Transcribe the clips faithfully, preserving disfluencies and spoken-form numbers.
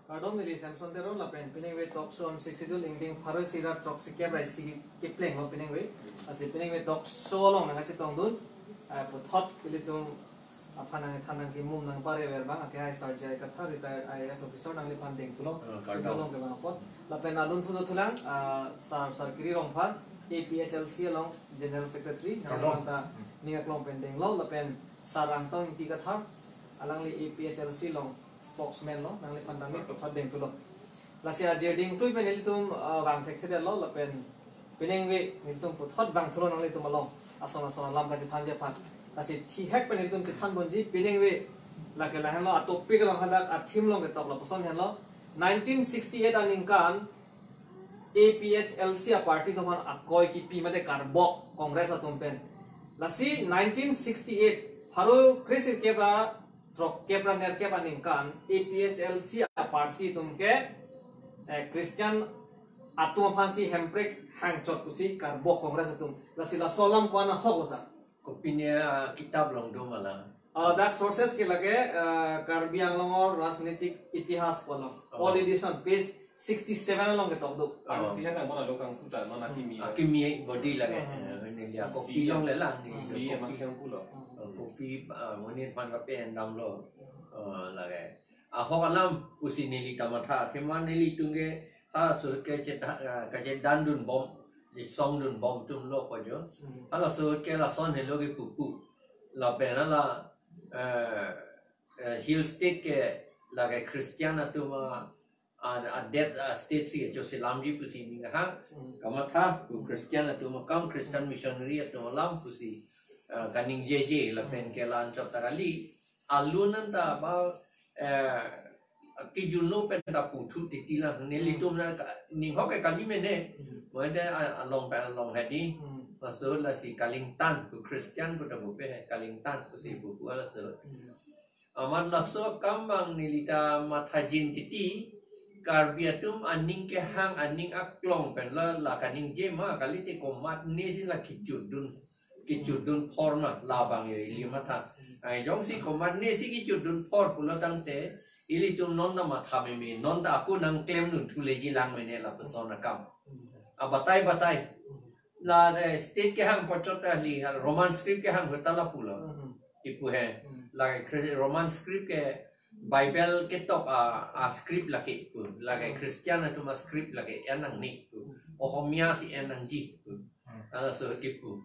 Kardom, neli Samson Teron lapen piningve talk show on Sixth Schedule ingding pharo isi ra throksi kep ra isi kepleng lo piningve. Lasi piningve talk show along nangkachetongdun, ah, puthot ilitum aphan nangthan nangkimum nangparever abang, ake hai Sar J I Kathar, retired I A S officer, nangliphan dengthulo. Ah, studio kardom. Along kevang apot. Lapen adunthu dothulang, ah, Sar, Sar Kiri Rongphar, A P H L C along General Secretary, kardom. Nangliphan ta ning aklong pen denglo, lapen Sar Angtong Ingti Kathar, alangli A P H L C along spokesman lo, nangliphan tame puthot dengthulo. Lasi ajir dingtui pen ilitum, ah, vang thekthedetlo, lapen piningve ilitum puthot vangthulo nanglitum along ason ason alam kachethanje aphan. Lasi thihek pen ilitum chethanponji, piningve lake lahenlo, a-topic along hadak a-theme along ketok lapuson henlo, nineteen sixty-eight aningkan A P H L C a-party atum aphan akoi kipi mate karbok Congress atum pen. Lasi nineteen sixty-eight pharo kre-sirkep ra throkkep ra nerkep aningkan A P H L C a-party atum ke, eh, Christian atum aphansi Hemprek hangchot pusi karbok Congress atum. Lasi laso alam ko-an ahok lo sir? Kopine, ah, kitab along do ma la? Ah, dak sources ke lake, ah, Karbi Anglong or Rajnitik Itihas pu along. Oh. Old edition, page sixty-seven along ketok do. Oh. Ang siya tang bona lokang puta non akimi. Akimi body lake. Hmm. Eh, neli a-copy along le lang, neli. Hmm. Copy. Mas yang pulo. Oh, copy, ah, monit aphan kape endam lo. Oh, lake. Ahok alam pusi neli ta matha, athema nelitum ke halaso ahut ke chet-, ah, kachethandun bom, chesongdun bom atum lo ko jo. Hmm. Halaso ahut ke lason helo kipu pu. Lapen hala, eh, eh, Hill State ke lake Christian atum a, a, adet a-state si kachosilamji pusi ning hang. Hmm. Kamatha pu Christian atum akam, Christian missionary atum alam pusi, eh, kaningjeje lapen, hmm, ke la-anchot ta kali. Alun anta ba, eh, kijunlo pen ta puthu titi la, nelitum na ka, ning hok ke kali mene. Hmm. Mane a, along pen along hedi. Hmm. Laso lasi kalingtan pu Christian pu ta bupe he, kalingtan pusi, hmm, bupu laso. Hmm. Amat laso akam abang neli ta mathajin titi, Karbi atum aning kehang aning aklong pen la, la kaningje ma, kalite komatne si la kichotdun, kichotdun phor ma, labang yo ili matha. Ai, jongsi komatne si kichotdun phor pulo tangte, ilitum non ta matha meme, non ta ako nangklemdun thuleji lang mene lapuson akam. A batai batai. La, eh, state kehang apot chot ta li, ha, Roman script kehang ahut ta la pulo. Mhm. Kipu he. Mhm. Lake Chris-, Roman script ke Bible ketok a, a-script lake pu. Lake, mhm, Christian atum a-script lake en nangne pu. Mhm. Ohomia si en nangji pu. Mhm. Halaso kipu.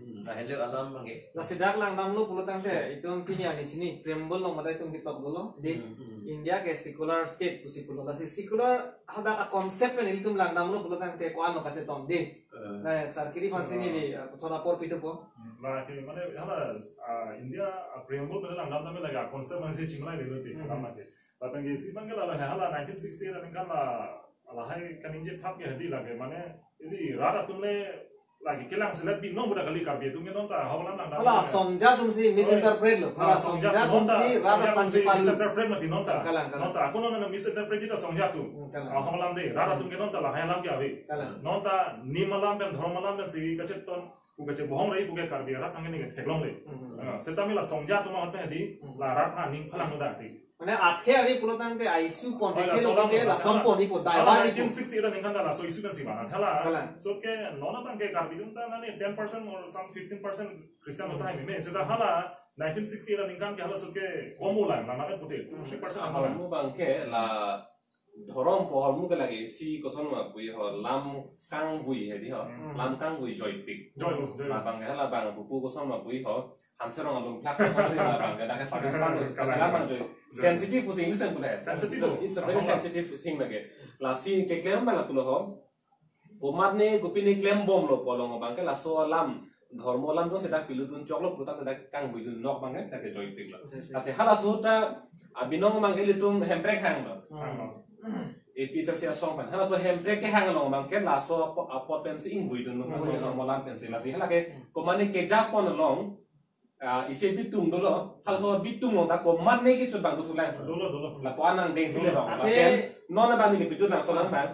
Hmm, lahelo alam abang ke. Lasi dak langdamlo pulo tangte, itum pini arni chini, preamble along mate itum ketok dolo. Di, hmm, hmm, India ke secular state pusi pulo. Lasi secular hadak a-concept pen ilitum langdamlo pulo tangte ko-an lo kachetong di. Eh. Na, Sar Kiri aphansi, chalo, neli, eh, puthot apor pithupo. Hmm, lake mane hala, ah, India, ah, preamble pen langdam tame lake a-concept mane si chinglaidelo ti, hmm, hmm, hala mate. Lapen ke isi abang ke la, la hala nineteen sixty-eight aningkan la, lahai kaningje thap ke hedi lake, mane ili rat atum le lake kelang selet binong pu ta kali, Karbi atum ke non ta hawlam nang. Hala songja atumsi misinterpret lo. Hala songja atumsi rat aphansi palu. Misinterpret mati non ta. Kalang, kalang. Non ta ako non misinterpret kita songja atum. Hmm, kalang. Ah, hawlam de, rat atum ke non ta lahai alam ke ave. Kalang. Non ta nim alam pen, dhorom alam pensi kachetong, pu kachebohong rai pu ke Karbi arat angke ni theklongle. Hmm. Ah, setame la songja atum ahut pen hedi, hmm, la rat aning phalang muda ti. Mane athe ari pulo tangte a-issue pon, oh, thekthe laso lo alam ke, laso alam. Lason pon ipo, hala divert ipo. Nineteen sixty-eight aningkan ta laso issue pensi bang. Hala. Kalang. So ke non abang ke Karbi atum ta nani ten percent or some fifteen percent Christian, hmm, ahut ta hai meme. Seta hala nineteen sixty-eight aningkan ke hala so ke komo lang, lang nang pute, hmm, two three percent. Ah, hala. Komo abang ke la dhorom pu ahormu ke lake isi koson ma pu ho, lam kangvui hedi ho, hmm, lam kangvui joipik. Joipik, joipik. Labang ke hala abang pupu koson ma pu ho, Hanserong along plak koson si labang ke, dak ke parin parin, kalang, kalang, labang joi. Joi. Sensitive pusi English pen pule. Sensitive. It's a, it's a very, oh, sensitive thing lake. Lasi keklem abang pulo ho. Komatne kopine klembomlo pu along abang ke laso alam, dhormo alam do sedak pilutdun choklo pulo tangte dak kangvuidun nok abang ke dak ke joipiklo. Yes, yes. Lasi halaso ta abinong abang ke ilitum Hemprek hanglo. Hmm. A P H L C asong pen. Halaso Hemprek kehang along abang ke laso apo-, apot pensi ingvuidun nok, laso, ingvuidun, dhormo alam pensi. Lasi hala ke, hmm, komatne kejapon along, ah, isi bitung dolo, halaso bitung along ta komatne kechot abang dothulang. Dolo, dolo. Lapu-an nangdengsi le rong. Athe lapen non abang neli pejut lang so lang abang.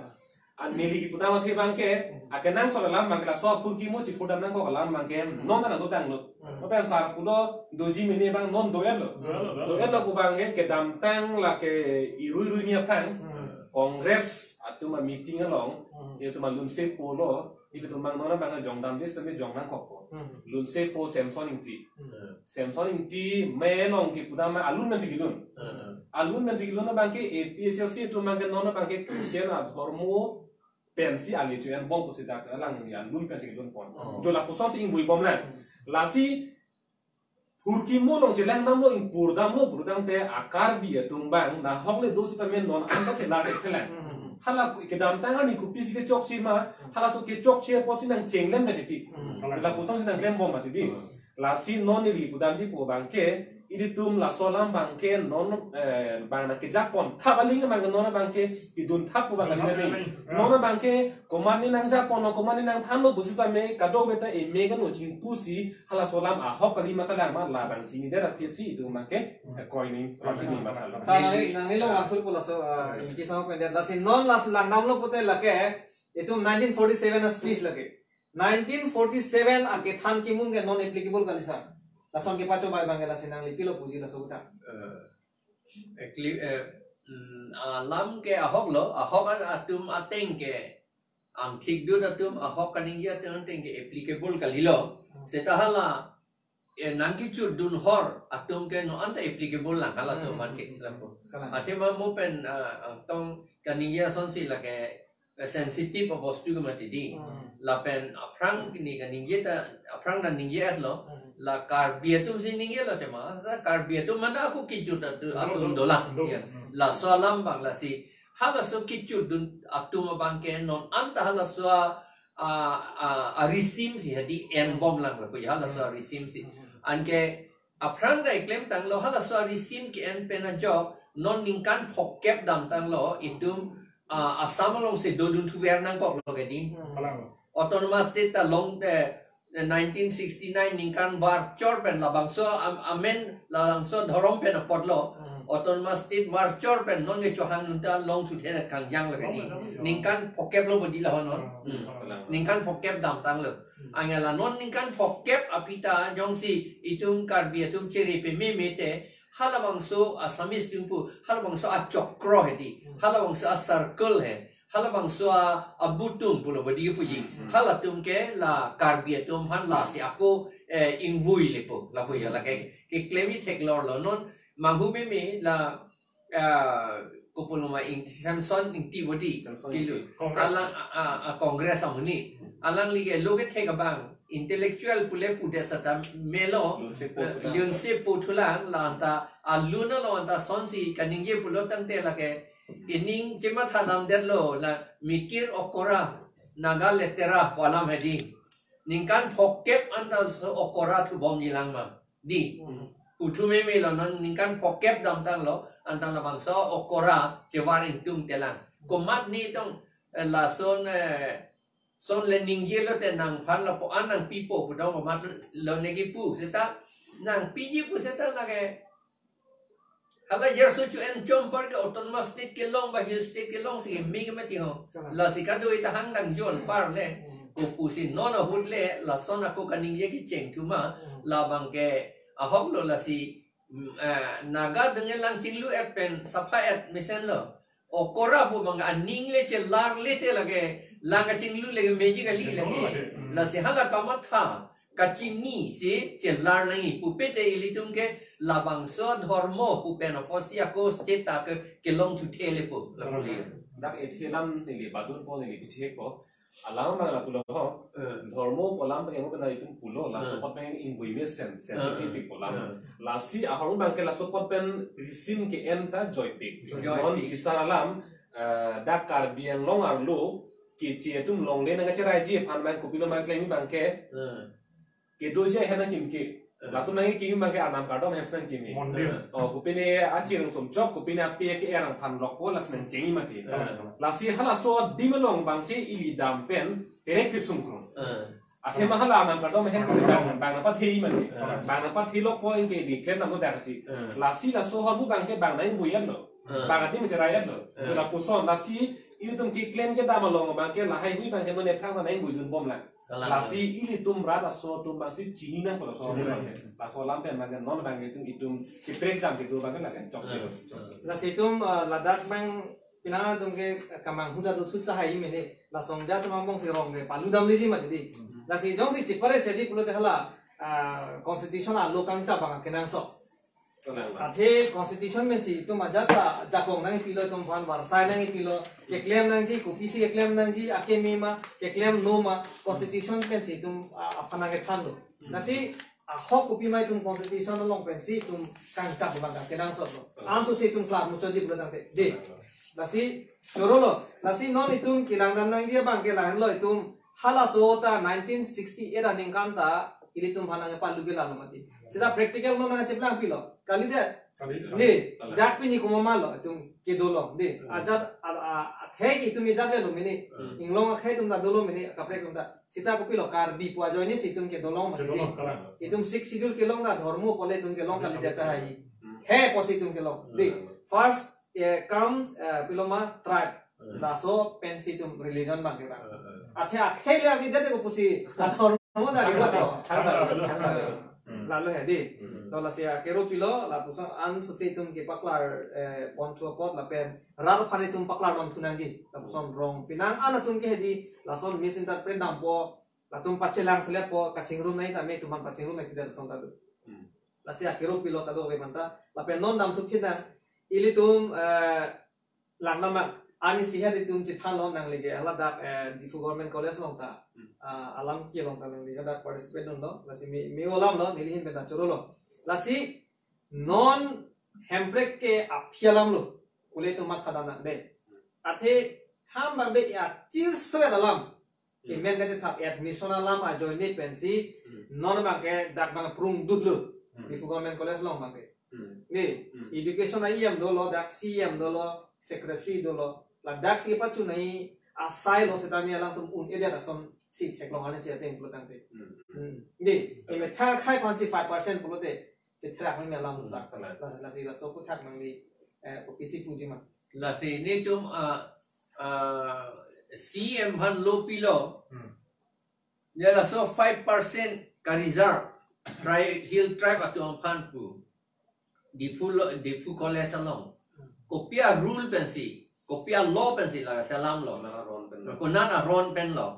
An neli kipudam athe abangke, akenangsot alam abangke laso apurkimo chipudam nangkok alam abangke, non ta nangdodanglo. Hmm. Lapen sar pulo doji mene abang non do-etlo. Do-etlo, do-etlo. Do-etlo pu abangke kedamtang lake irui rui ni aphrang, Hmm. Congress atum a-meeting along, Hmm. itum alunsepo lo, itum abang non abang jongdamde sitame jong nangkokpo. Hmm. Lunsepo Samson Ingti. Hmm. Samson Ingti me along kipudam alun pensi kelun. Hmm. Alun pensi kelun abangke A P H L C atum abangke non abangke Christian adhormo pensi ali chu enbom pusi dak alang ya alun pensi kelunpon. Oh. Jo lapusonsi ingvuibomlang. Lasi apurkimo along chelangdamlo, ingpurdamlo, purdamte a-Karbi atum abang nahok le do sitame non anta chelar thekthe lang. Hmm. Hala ku-, kedamtang arni kopisi kechokche ma, halaso kechokche apotsi nangchenglemkha titi. Hmm. Lapusonsi nangklembom mati di. Hmm. Lasi non neli pudamji pu abangke, ilitum laso alam abangke non, eh, abang nangkejakpon thap aling abangke non abangke kedun thap pu abang kali nang. Non abangke komatne nangjakpon, komatne nangthanlo pusi sitame kadokave ta eme kan ojing pusi halaso alam ahok kali ma kalang ma labang chinidet aphi si itum abangke, eh, koining lam chini ma thanlo. Sa nang, nangli lo wangthul pu laso, ah, Ingti Sangho pen det. Lasi non las langdamlo pute lake, itum nineteen forty-seven a-speech lake. Nineteen forty-seven akethan kimum ke non applicable kali sir. Lason kepachobei abangke lasi nangli pilo puji laso kutha. Eh, ekli-, eh, mm, alam ke ahok lo, ahok an atum ateng ke, angthik dut atum ahok kaningje atum ateng ke applicable kalilo. Hmm. Seta hala, eh, nangkechotdun hor atum ke non anta applicable lang hala atum Hmm. an ke lampo. Kalang. Athema mo pen, ah, angtong kaningje asonsi lake, eh, sensitive abostu ke mati di. Hmm. Lapen aphrang kini kaningje ta, aphrang nangkengji-etlo. Hmm. La Karbi atumsi ningje lo tema, la Karbi atum mana ako kechot atu-, Do, atum do, dolang. Do. Ya. Hmm. Laso alam abang lasi. Halaso kechotdun atum abangke non anta halaso a, a, a, a-regime si hadi enbomlang lapu ya, halaso a-regime si. Hmm. Anke aphrang ta klemtanglo halaso a-regime ke-en pen ajok non ningkan phokep damtanglo itum, ah, Assam alongsi dodun thuver nangkoklo ke di. Hmm. Kalang. Autonomous state ta long, eh, nineteen sixty-nine ningkan varchor pen labangso am-, amen labangso dhorom pen apotlo. Hmm. Autonomous state varchor pen non ke chohang nun ta long thuthe kangjanglo ke di. Long, long, long. Ningkan phokep lo bodi laho non. Hmm. Hmm. Ningkan phokep damtanglo. Hmm. Anke la non ningkan phokep aphi ta jongsi itum Karbi atum chere pememe te, halabangso Assamese atum pu, halabangso achokro he di, Hmm. halabangso a-circle he, halabangso a-, abutum pulo bodi puji. Hmm. Halatum ke la Karbi atum aphan lasi ako, eh, ingvui lepo, lapu ya, lake, keklem-i theklorlo non, manghu meme la, ah, kopulo ma Ing-, Samson Ingti bodi, Samson kilu. Ingti. Congress. Alang, a, a, a, Congress amonit. Alangli ke lo kethek abang, intellectual pule pudet seta melo, Lunsepo eh, thulang. Lunsepo thulang, la anta, alun along anta sonsi kaningje pulo tangte lake, ining chematha damdetlo, la mikir okora, Naga letera pu alam he di. Ningkan phokep anta so okora thubomjilang ma di. Hmm. Puthu meme lo non ningkan phokep damtanglo, anta labangso okora chevar ingtungtelang. Komatne tong, eh, lason, eh, son le ningjelo te nangphan lapu-an nangpipo pu tong komatlo ne kipu seta nangpiji pu seta lake. Hala jerso chu en chom apar ke autonomous state kelong ba hill state kelongsi keme ke mati ho. Kalang. Lasi kado ita hangdang jon apar le. Hmm. Kopusi non ahut le lason ako kaningje kecheng thuma. Hmm. Labangke ahoklo lasi, mm, eh, Naga dunge lang chinglu-et pen sapha-et mesenlo. Okora pu abang aning le chelar le te lake lang kachinglu le meji kali lake. Hmm. Lasi hala kamatha kachinisi chelar nangji pupe te ilitum ke labangso dhormo pu pen apotsi ako state ta ke kelong thuthe lepo. Lapu le. Dak ethe alam neli badunpo neli kethekpo. Alam abang lapulo ho. Eh. Dhormo pu alam abang emo pen itum pulo, laso Eh. apot abang ingvui mesen, Eh. sensitive pu alam. Eh. Lasi ahormu abangke laso apot pen regime ke-en ta joipik. Joipik. Non bisar alam, eh, dak Karbi Anglong arlo keche atum longle nangkacheraiji aphan abang kopilo abang klem abangke. Eh. Kedoji ahem nangkimki. Eh. Latum nangkimi abangke arnam kardom ahem nangkimi. Mondir. Oh, kopine achirung sumchok, kopine ape ke-er aphan lokpo, lasi nangchengji mati. Eh. Lasi halaso adim along abangke ili dam pen terek trip sungkrung. Eh. Athema hala arnam kardom ahem abang, abang nangpatheji mati. Eh. Abang nangpathe lokpo anke ili klem damlo dak ti. Eh. Lasi laso ahormu abangke abang nangvui-etlo. Eh. Abang adim cherai-etlo. Eh. Jona puson lasi ilitum keklem kedam along abangke lahai hui abangke non ephrang ta nangbuidun bomlang. Kalang. Lasi ilitum rat aso atum abangsi chini nangpo laso. Chini nang. Laso alam pen abangke non abangke itum itum keprek jam kedo abangke lake chokche lo. Hmm. Lasi itum, ah, ladak abang pinang atum ke kamang huda do thut tahai mene, lason jat atum angbong si rong ke palu damleji mati di. Hmm. Lasi jongsi chipare seji pulote hala, ah, constitution alo kangchap abang kenangsot. Athe constitution pensi itum ajat ta ajakong nangpilo, itum aphan varsai nangpilo, keklem nangji, kopisi keklem nangji, akeme ma, keklemno ma, constitution pensi itum, ah, aphan nangkethanlo. Hmm. Lasi ahok kopima itum constitution along pensi itum kangchap abang kenangsotlo. Hmm. Anso si itum klar muchotji pulo tangte. De. Hmm. Lasi chorolo. Lasi non itum kelang dam nangji abangke lahenlo, itum halaso ta nineteen sixty-eight aningkan ta ilitum aphan nangpalu ke lalo mati. Seta practical non nangcheplangpilo. Kalidet. Kali, kali. De, kali. Dak pini komat malo itum kedo along. De, hmm, ajat a, a, akhei itum ejat avelo mene. Hmm. Inglong akhei atum ta dolo mene, kaprek atum ta. Seta kopilo Karbi pu ajoine si itum kedo along mati. Kedo along, de. Kalang. Itum Sixth Schedule kelong ta, dhormo pole itum kelong kali, kali, data kali. Hai. Hmm. He pusi itum kelong. De, hmm, first, eh, comes, eh, pilo ma tribe. Hmm. Laso pensi itum religion abangke bang. Hmm. Athe akhei le avi dete kopusi, adhormo ta kedo ko. Thang ta, thang ta. Hmm. Lalo he de. Hmm. To lasi akero pilo, lapuson anso si itum kepaklar, eh, ponthu apot lapen rat aphan itum paklar dam thu nangji. Lapuson rong pinang an atum ke hedi, lason misinterpret dampo, latum pachelang seletpo, kachingrum nangji tame itum aphan pachingrum nangji, lason ta do. Hmm. Lasi akero pilo kadokave aphanta, lapen non dam thu phinang, ilitum, eh, lang dam ma, arnisi hedi itum chethanlo nangli ke, haladak, eh, Diphu Government College along ta, hmm, ah, alam ke along ta nangli hadak participate dunlo, lasi me, me-o alamlo, neli ahin pen ta chorolo. Lasi non Hemprek ke aphi alamlo, kule itum matha dam nang de. Athe, ham abang be ya chir sowet alam. Hmm. Imen kachethap admission alam ajoine pensi, hmm, non abangke dak abang prung dutlo. Hmm. Diphu Government College along abangke. Hmm. Ni, hmm, education a-EM dolo, dak CEM dolo, secretary dolo. Ladak si pachu nai asai lo setame alangtum un-edet ason si theklong arnisi ateng pulo tangte. Hmm. Hmm. Ni, ime tha khai aphansi five percent pulote, chetherak nang alam, hmm, sak. Kalang. La, lasi laso aphuthak nangli, eh, kopisi puji ma. Lasi netum, ah, ah, CEM aphan lo pilo. Hmm. Ya laso five percent ka-reserve tri-, hill tribe atum aphan pu. Diphu lo, Diphu College along. Kopi a-rule pensi, kopi a-law pensi la selamlo. Konat aron pen. Konat aron penlo.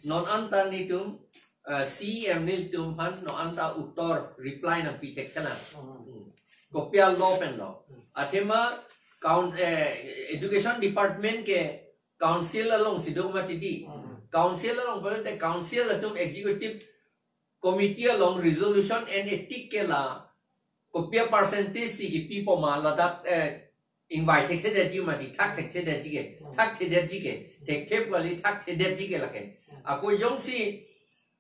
Non anta netum, eh, CEM nelitum aphan non anta uttor reply nangpi thekthelang. Hmm. Kopi a-law penlo. Athema coun-, eh, education department ke council alongsi do mati di. Hmm. Council along pulote council atum executive committee along resolution en-etik ke la kopi a-percentage si kipipo ma ladak, eh, invite thekthedetji mati, thakthedetji ke, hmm, thakthedetji ke, thekthe kali thakthedetji ke lake. Hmm. Ako jongsi,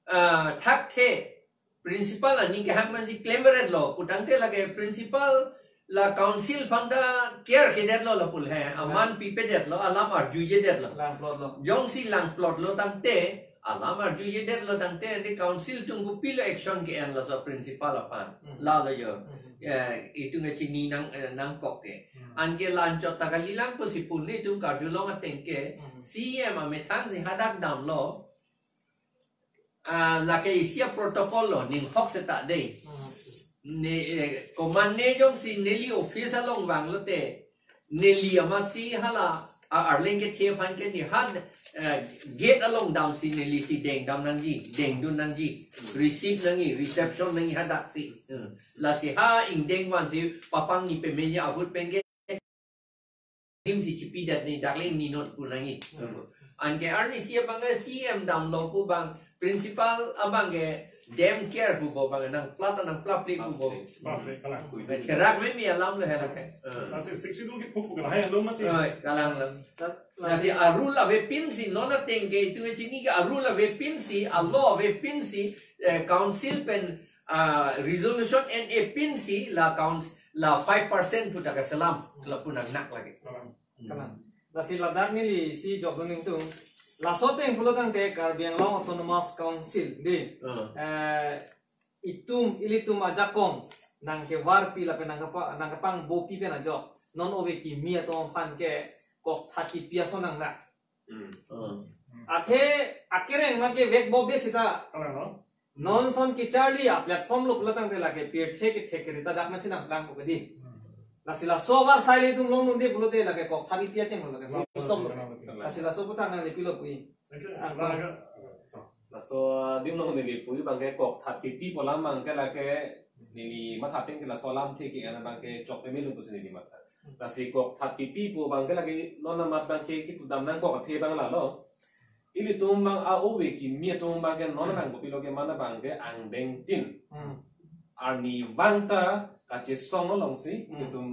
ah, thakthe principal aning kehang mansi claim ret lo, pu tangte lake principal la council aphanta care kedetlo lapu le, aman pipedetlo, alam arjujedetlo. Langplotlo. Jongsi langplotlo tangte, alam arjujedetlo tangte, ante council atum kopilo action ke-en laso principal aphan. Hmm. Lalo jo. Hmm. Eh, itum kachini nang, eh, nangkok ke. Hmm. Anke la anchot ta kalilang pusi pu netum karjulong ateng ke, hmm, CEM amethang si hadak damlo, ah, lake isi a-protocol lo, ning hok seta de. Hmm. Ne, eh, komat ne jongsi neli office along vanglote, neli amatsi hala, a, arleng kethe aphan ke ne ha, eh, gate along damsi nelisi dengdam nangji, dengdun nangji, receive nangji, reception nangji hadaksi. Hmm. Lasi ha ingdeng vansi papang ni pemenya ahut pen ke dim si chipidet ni, dak le ingni non pu nangji. Hmm. Anke arnisi abang ke CEM damlo pu abang, principal abang ke dem care pupo abang, nangplat nangplaple pupo. Plaple, kalang. Therak meme alam lo herak ke. Hmm. Lasi Sixth Schedule kepho pu kalang, hai lo mati. Oi, kalang lo. Sat-, lasi a-rule avepinsi, non ateng ke itum kachini ke a-rule avepinsi, a-law avepinsi, eh, council pen, ah, resolution en-epinsi, la counts, la five percent pu ta kaselam, lapu nangnak lake. Kalang. Hmm. Kalang. Lasi ladak neli isi jokdun ningtung. Laso ateng pulo tangte Karbi Anglong Autonomous Council di. Hmm. Eh, itum, ilitum ajakong nangkevarpi lapen nangkepa-, nangkepangbopi pen ajok, non ove kimi atum aphan ke kok thaki pi ason nangnak. Athe akereng ma kevek bob de sita. Kalang no? Non son kecharli a-platform lo pulo tangte lake pirthe kethek keri ta dak masi nangplang ko kedi. Lasi laso avarsai ilitum longdunde pulote lake kokthat kipi ateng lo lake full stop lo. Lasi laso aputhak nangli pilo pu-i. Thank you. Ah, Kalang. Laso adim lo neli pu-i abangke kokthat kipi pu alam abangke lake neli matha ateng ke laso alamthe ke-en abangke chok peme lo pusi neli matha. Lasi kokthat kipi pu abangke lake non amat abangke kipu dam nangkok athe abang lalo. Ilitum abang a-ove kimi atum abangke non abang kopilo ke mana abangke angdengtin. Hmm. Arnivang ta kachesong alongsi Hmm. ilitum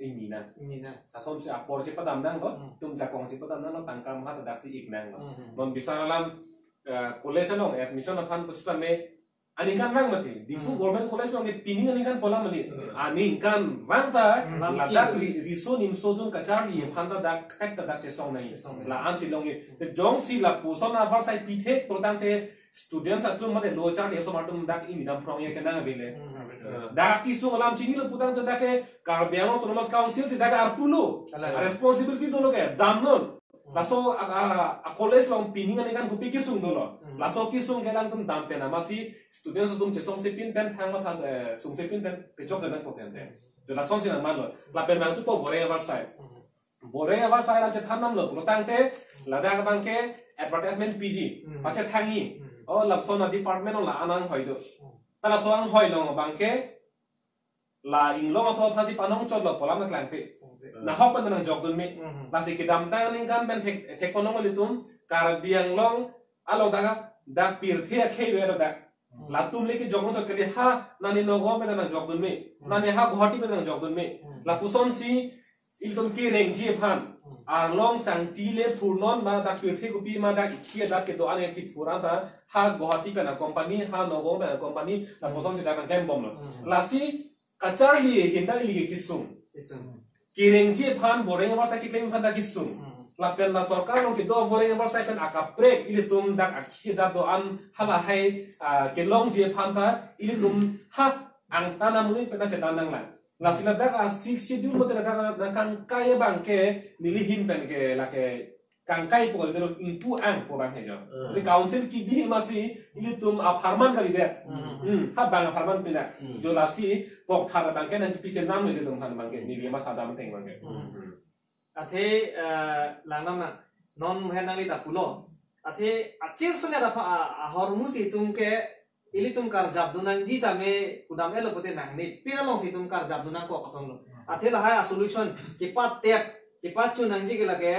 ingni nang. Ingni nang. Asonsi apor chepadam nanglo, Hmm. itum jakong chepadam nanglo, tangka maha ta daksi ik nanglo. Hmm. Non bisar alam, eh, college along admission aphan pusitame aningkanvang mati. Diphu Hmm. Government College along ke pining aningkan pu alam mati. Hmm. Aningkanvang ta Hmm. ladak ri-, riso nimso atum kacharli aphan ta dak khek ta dak chesong nang. Chesong nang. La-ansi longji. Te jongsi lapuson avarsai pithe pulo tangte students atum mate lo charli aso atum dak ingni dam phrong ye kenang avele. Hmm. Dak kesung alam chinilo pu tangte dak ke Karbi Anglong Autonomous Council si dak arpu lo. Kalang. Responsibility dolo ke damnon. Laso a, a, a college along pining aningkan kopi kesung dolo. Hmm. Laso kesung ke alangtum dam pen amatsi students atum chesongse pin pen thang matha, eh, sungse pin pen pechok pen potente. Jo lasonsi nangmanlo. Lapen nangchupo Boreng avarsai. Hmm. Boreng avarsai alam chethan damlo pulo tangte ladak abangke advertisement piji. Hmm. Pachethangji. Hmm. O lapuson a-department along la-an anghoi do. Hmm. Ta laso anghoi along abangke la inglong aso aphansi panong chotlo pu alam nangklangkle. Klangkle. Nahok pen nangjokdun me. Mhm. Lasi kedamtang aningkan pen thek, thek panong ilitum Karbi Anglong along dak, dak pirthe akhei lo dak. Mhm. Latum le kejok chot kali ha, nani Nagaon pen nangjokdun me. Mhm. Nani ha Guwahati pen nangjokdun me. Mhm. Lapusonsi ilitum kerengji aphan. Mhm. Arlong sangti le phurnon ma dak pirthe kopi ma dak ikhi dak kedo-an kephur an ta ha Guwahati pen a-company, ha Nagaon pen a-company, lapusonsi dak nangklembomlo. Mhm. Lasi kacharli ahin ta ili ke kesung. Kesung. Kerengji aphan Boreng avarsai keklem aphan ta kesung. Hmm. Lapen la sorkar along kedo Boreng avarsai pen akaprek ilitum dak akhi dak do-an halahai, ah, kelongji aphan ta ilitum ha angtan amonit pen ta chetan nanglang. Lasi ladak a-Sixth Schedule mate ladak nangkangkai abangke neli ahin pen ke lake kangkai pu kali dolo ingpu ang pu abang he jo. Hmm. Jadi council kibi amatsi ilitum apharman kalidet. Hmm. Hmm, ha bang apharman pina. Hmm. Jo lasi kokthat abangke nangkipi chenam ilitum aphan abangke. Neli matha dam ateng abangke. Hmm. Hmm. Athe, eh, langdam nang. Non muhen nangli ta pulo. Athe achir sunya ta pha, a, ahormu si itum ke ilitum karjapdun nangji tame kudam-et lo pute nangne pin alongsi itum karjapdun nangkok ason lo. Hmm. Athe lahai a-solution kepatep, kepachun nangji ke lake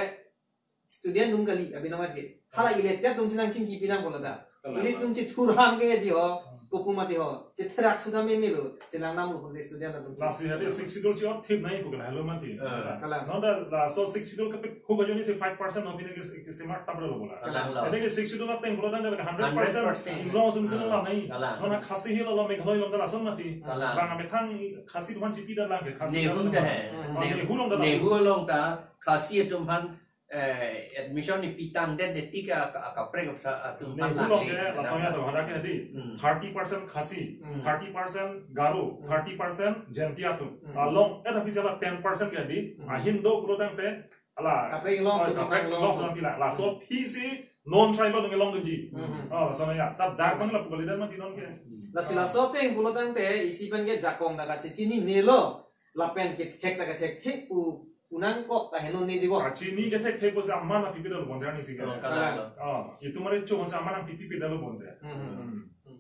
student atum kali, abinong ke. Hala elected atumsi nangchingki pinang pulo ta. Kalang. Ilitum chethurhang ke di ho, Hmm. kopu mati ho. Chetherak suda meme lo, chenang nam lo pute student atum. Lasi hari Sixth Schedule chi-ot thip nai pu kan halo mati. Ah. Kalang. Non ta laso Sixth Schedule ke hu ba joni si five percent no pine ke, ke smart tabra lo bola. Kalang lo. Ede ke Sixth Schedule ateng pulo tangte hundred percent. Hundred percent. Inglong sum sum Ah. la nai. Kalang. Non Khasi Hills along Meghalaya along ta lason mati. Kalang. Bang amethang Khasi atum aphan chipi da lang ke Khasi Nehu along. Da he. Hmm. Oh, Nehu, Nehu along da lang. Nehu along ta Khasi atum aphan, eh, admission ni pitang den de tika ka, ka prek sa atum Nehu aphan along lang ke le. Lason ya to hadak ke di. Hmm. Thirty percent Khasi, Hmm. thirty percent Garo, Hmm. thirty percent Jaintia atum. Hmm. Along, eh, tapi sala ten percent ke di. Hmm. Ahin do pulo tangte, ala. Kaprek long, Ah, so kaprek kaprek long, long. So pila. Laso Hmm. phisi non tribal nang longdunji. Hmm. Oh, lason ya. Ta dak bang lapu kali dan mati non ke. Lasi Ah. laso ateng pulo tangte isi pen ke jakong ta kachechinine lo. Lapen kethek ta kethekthek pu, pu nangkok ta henone jibo. Kachini kethekthek pusi aman apipi dalo bonde ani si ke. Oh, kalang. Kalang. Oh, itum mari chong si aman apipi dalo bonde. Hmm. Hmm.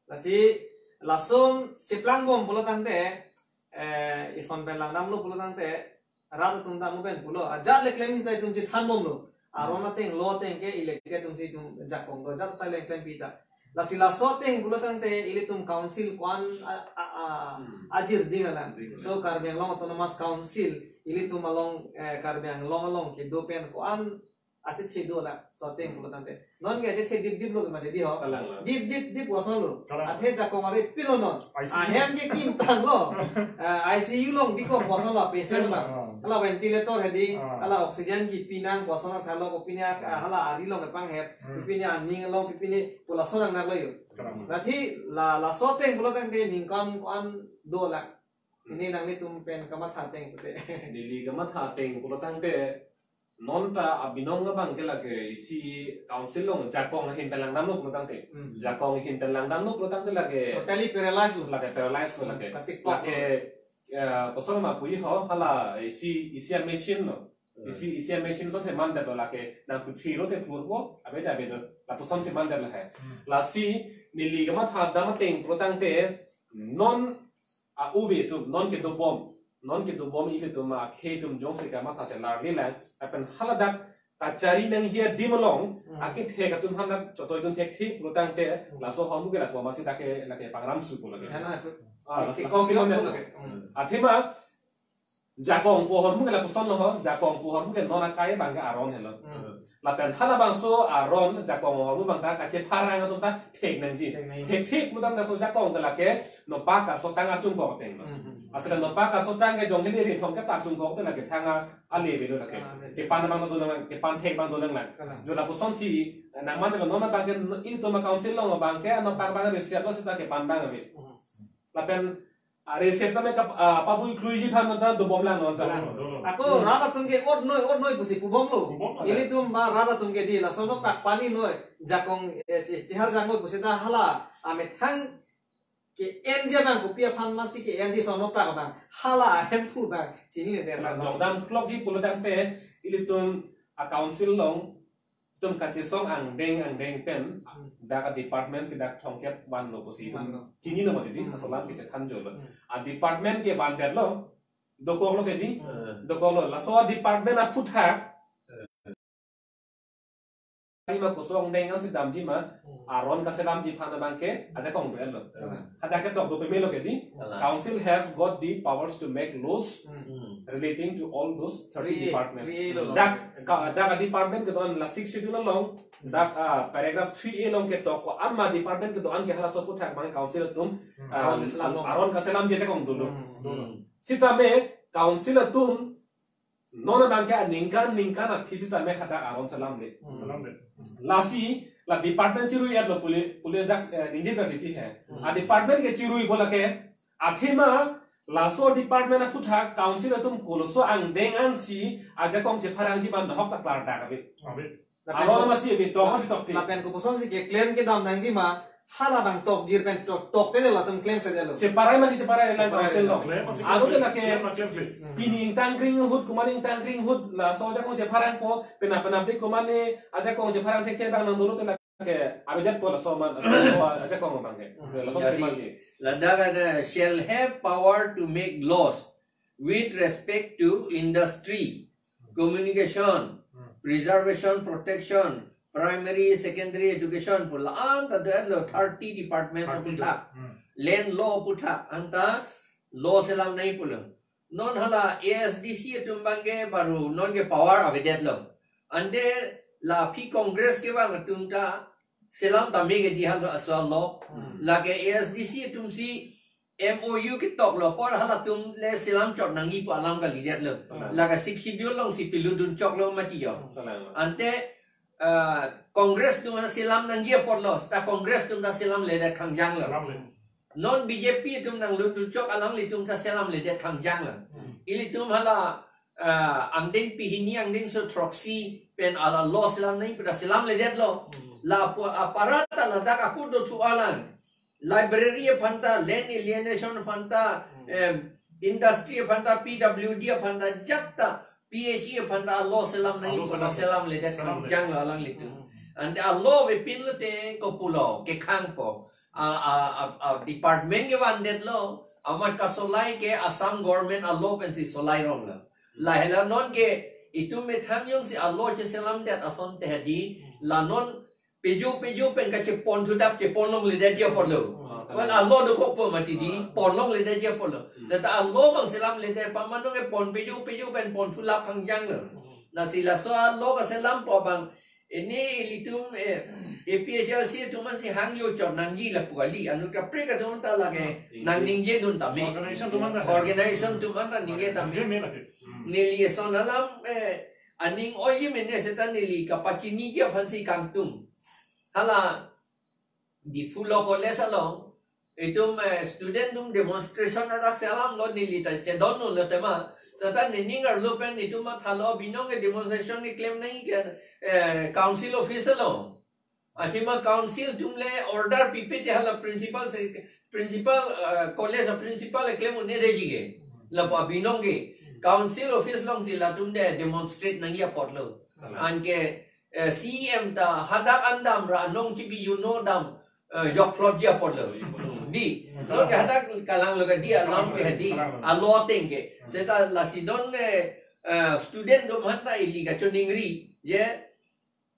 Lasi lason cheplangbom pulo tangte, eh, ison pen langdam lo pulo tangte, rat atum ta mo pen pulo, ajat le klem isi ta itum chethanbom lo. Aron ateng lo ateng ke elected atumsi itum jakong do, ajat sai le klem pi ta. Lasi laso ateng pulo tangte ilitum council ko-an a, a, a, Hmm. ajir ding alam. Ding alam. So Karbi Anglong Autonomous Council, ilitum along, eh, Karbi Anglong along kedo pen ko-an achethe do la, so ateng Hmm. pulo tangte. Non ke achethe dip dip lo ke mate di ho. Kalang lo. Dip dip dip pu ason lo. Kalang. Athe jakong ave pilo non. I C U. Ahem ke kim tang lo. Ah, I C U along biko pu ason lo patient ma. Ah. Ala ventilator hedi, Ah. ala oxygen kipi nang pu ason lo thalo ko pine ak-, Ah. hala ari along ke panghep, Hmm. pine aning along pine pu lason nang lo yo. Kalang. Lasi la, laso ateng pulo tangte ningkan ko-an do la. Hmm. Pini nanglitum pen kamatha ateng pute. Neli kamatha ateng pulo tangte Non ta abinong abang ke lake isi council along jakong ahin pen langdamlo pulo tangte. Hmm. Jakong ahin pen langdamlo pulo tangte lake Totally paralyzed lo. Lake paralyzed lo lake. Katikpok. Lake, eh, koson ma puji ho hala isi isi a machine lo. Hmm. Isi isi a machine son si mandetlo lake nang piphi ro te purbo abe da abe do. Lapuson si mandetlo he. Hmm. Lasi neli kamatha dam ateng pulo tangte non a uve atum non kedobom non kedobom ilitum akhei atum jongsi kamatha chelarli lang lapen haladak kachari nangji adim along Hmm. akethek atum haladak chotoi atum thekthe pulo tangte Hmm. laso ahormu ke lapu amatsi dak ke lake pangram supo lake. Ya, na, itu. Ah, Tik-, laso tik-, si tik-, mandetlo. Hmm. Athema jakong pu ahormu ke lapuson lo ho, jakong pu ahormu ke non akai abang ke aron helo. Hmm. Lapen halabangso aron jakong ahormu abang ta kachepharang atum ta thek nangji. Thek nangji. Thekthe pulo tangte laso jakong ta lake nonpak asotang archungkok ateng lo. Hmm, hmm. Asai nonpak asotang ke jong hili ri thom ke ta archungkok te lake thang a ale avelo lake. Ah, ale. Kepan abang do nang, kepan thek abang do nang lang. Kalang. Jo lapuson si nang mandetlo non abang ke ilitum a council along abang ke nonpak abang ave siap lo seta kepan abang ave. Hmm. Lapen a recess tame kap-, ah, pabu iklui ji than ta dobom lang non ta. Dobom, dobom. Ako Hmm. rat atum ke ot noi, ot noi pusi pubom lo. Pubom lo. Ilitum ma rat atum ke di laso nonpak pani noi. Jakong, eh, che-, chehar jangoi pusi ta hala amethang ke-enji abang kopi aphan masi ke-enji laso nonpak abang. Hala ahemphu abang. Chinine der. Kalang jongdam klokji pulo tangte ilitum a council along itum kachesong angdeng angdeng pen Hmm. dak a department ke dak thomkep vanlo pusi itum Vanlo. chinilo mati di, Hmm. laso alam ke chethanjolo. Hmm. A department ke vandetlo, dokoklo ke di, Hmm. dokoklo. Laso a department aphuthak. Ima kosong angdeng ansi damji ma, Hmm. aron kaselamji aphan abang ke ajakong do-etlo. Hmm. Hadak ketok do pamelo ke di, Kalang. Council have got the powers to make laws Hmm. Hmm. relating to all those thirty Three A, departments. Three A lo. Dak, ka, dak a department kedo-an la six schedule along, dak, ah, paragraph three A along ketok ko-an ma department kedo-an ke halaso aphuthak abang council atum, Hmm. ah, Aron selam lo. aron kaselamji ajakong dolo. Hmm. Hmm. Sitame council atum non abang ke aningkan ningkan aphi sitame hadak aron selamle. Hmm. Selamle. Lasi la department chirui-etlo pule, pule dak, eh, ningje dak titi he. Hmm. A department ke chiruipo lake, athema laso department aphuthak council atum koloso angdeng ansi ajakong chepharangji abang nahok ta klardak ave. Ave. Lapen Aro ko-, masi ave, tok masi tokte. Lapen kopuson si ke claim kedam nangji ma, halabang tokjir pen tok, tokte de latum claim sedetlo. Cheparai masi cheparai lang Cheparai. Council along. Claim masi Aro claim, te lake claim ma claim, claim. Hmm. Pini ingtangkring ahut, komat ingtangkring ahut, laso ajakong chepharangpo, penap penap de komat ne ajakong chepharang thekthe abang nang dolo te lake, avedetpo laso aman, laso ajakong abang ke. Hmm. Laso Jadi, simanji. Ladak ada shall have power to make laws with respect to industry, communication, Hmm. preservation, protection, primary, secondary education pu la-an ta do-etlo thirty departments Thirty aphuthak. Hmm. Land law aphuthak anta law selam nangji pulo. Non hala A S D C atum abang ke baru non ke power avedetlo. Ante la aphi Congress kevang atum ta selam tame ke di hal asal lo. Hmm. Lake A S D C atum si M O U ketoklo apor halatum le selam chot nangji pu alam kalidetlo. Hmm. Lake Sixth Schedule along si pilutdun choklo mati jo. Hmm. Ante, ah, Congress atum selam nangji apotlo, ta Congress atum ta selamledet khangjanglo. Selamle. Non B J P atum nanglutdun chok alanglitum ta selamledet khangjanglo. Hmm. Ilitum hala ah, angdeng pehini angdengso throksi pen hala law selam nangji pu ta selamledetlo. Hmm. La pu aparat ta ladak apor dothu alang. Library aphan ta, land alienation aphan ta, Hmm. em, industry aphan ta, P W D aphan ta, ajat ta, P H E aphan ta law selam nangji Law pu ta selam. selamledet Selamle. khangjanglo alanglitum. Hmm. Ante law avepin lote kopulo, kekhangpo. A, a, a, a department kevandetlo, amat kasolai ke Assam government a law pensi solai ronglo. Lahelo non ke itum methang jongsi a law cheselamdet ason te hadi, la non pejo pejo pen kacheponthu tap cheponlongledetji apotlo. Hmm. Well, a law dokokpo mati di, Hmm. ponlongledetji apotlo. Hmm. Seta a law abang selamledet pamano ke pon pejo pejo pen ponthulap khangjanglo. Hmm. Lasi laso a law kaselampo abang, ini ilitum, eh, A P H L C atum ansi hangjo chot nangji lapu kali, anut kaprek atum ta lake Hmm. nang ningjedun tame. Organization atum anta. Organization atum anta ningje tame. Ningje me lake. Hmm. Neli eson alam, eh, aning oiji mene seta neli kapachiniji aphansi kangtung. Hala Diphu Law College along, Itum eh, student atum demonstration arak si alam lo, neli ta chedon lo tema. Seta nening arlo pen itum mathalo, binong ke demonstration keklem nangji ke eh, council office lo. Athema council atum le order pipe te hala principal se, principal eh, college a principal keklem un-e reji ke. Lapu abinong ke council office along si latum de demonstrate nangji apotlo. Anke eh, C E M ta hadak an damra anong chipi uno dam eh, jokplotji apotlo. Di. Lo ke hadak kalanglo ke di alam ke di. Alo ateng ke. Seta lasi non eh, eh, student atum aphan ta ili kachoningri je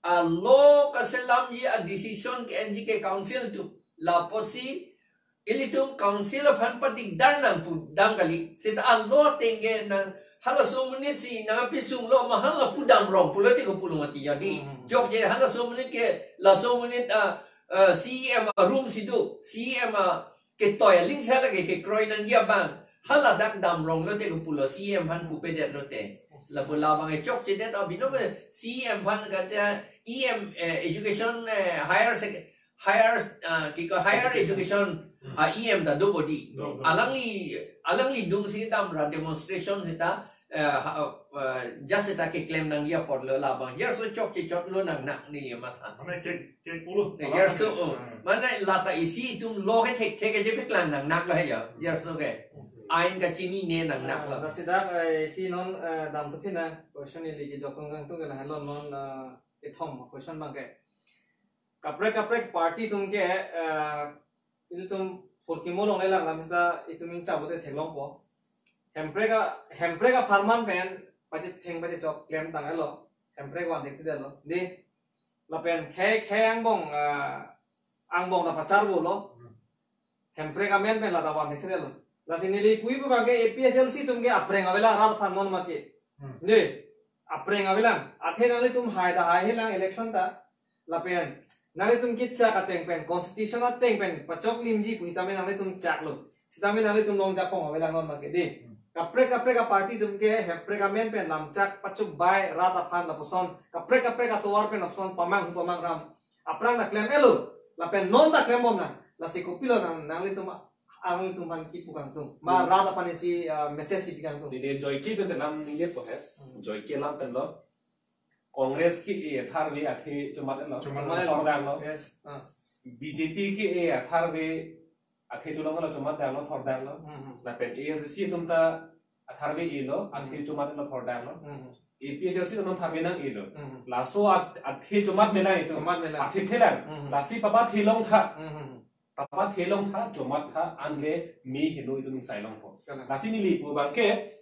alo kaselamji a decision ke-enji ke council atum. Lapusi ilitum council aphan padigdar nangpudam kali. Seta alo ateng ke nang halaso amonit si nangpi sunglo ma hala pudam rong pulote kopilo mati jadi. Chokche halaso amonit ke laso amonit a, a C E M a room si do, C E M a ketoi aling si hala ke kekroi nangji abang. Hala dak dam rong lote kopulo, C E M aphan pupedet lote. Lapu labang e chokchedet abinong C E M aphan kate E M eh, education eh, higher sec higher ah, kiko higher education ah, E M ta do bodi. Alangli alangli dung si damra demonstration seta eh, ha- eh, just seta keklem nangji apotlo labang. Jarso chokche chotlo nangnak neli matha. Mane ke ke puluh. Ne jarso oh. Mane lata isi itum lo ke thek thek aje peklang nangnaklo he ya. Jarso ke. Ain kachinine nangnaklo. Lasi dak eh, isi non eh, dam thuphi na question ili kejokong kangtung ke lahenlo non eh, kethom question abang ke. Kaprek kaprek party atum ke eh, ilitum phurkimo longle lang lam seta itum ingcha bote theklongpo. Hemprek a hemprek apharman pen pachetheng pachechok klemtang elo. Hemprek van thekthedetlo. Di lapen khei khei angbong ah, angbong ta pacharvolo. Hemprek amen pen lata van thekthedetlo. Lasi neli puji pu abang ke A P H L C atum ke apreng avelang rat aphan non mati. Di apreng avelang. Athe nanglitum hai ta haihelang election ta. Lapen nanglitum kechak ateng pen, constitution ateng pen pachoklimji pu sitame nanglitum chaklo. Sitame nanglitum long jakong avelang non mati di. Kaprek kaprek a party atum ke hemprek amen pen lamchak pachuk bai rat aphan lapuson. Kaprek kaprek atovar pen lapuson pamang hu pamang ram. Aphrang ta klem elo. Lapen non ta klembom nang. Lasi kopilo nang nanglitum nanglitum aphan kipu kangtung. Ma rat aphan isi ah, message kipi kangtung. Neli Joyce pen selam ningje po he. Joyce alam pen lo. Congress ke-e atharve athe chomat lo. Chomat lo. Thordang lo. Yes. Ah. B J P ke-e atharve athe cholong lo chomat dang lo thordang lo. Hmm, hmm. Lapen A S D C atum ta atharve elo athe chomat lo thordang lo. Hmm, hmm. A P H L C atum tharve nang elo. Hmm, hmm. Laso at- athe chomat melang itum. Chomat melang. Athe thelang. Hmm, hmm. Lasi papa thelong tha. Hmm, hmm, hmm. Papa thelong tha, chomat tha, anle me heno itum ingsai longpo. Kalang. Lasi neli pu abang ke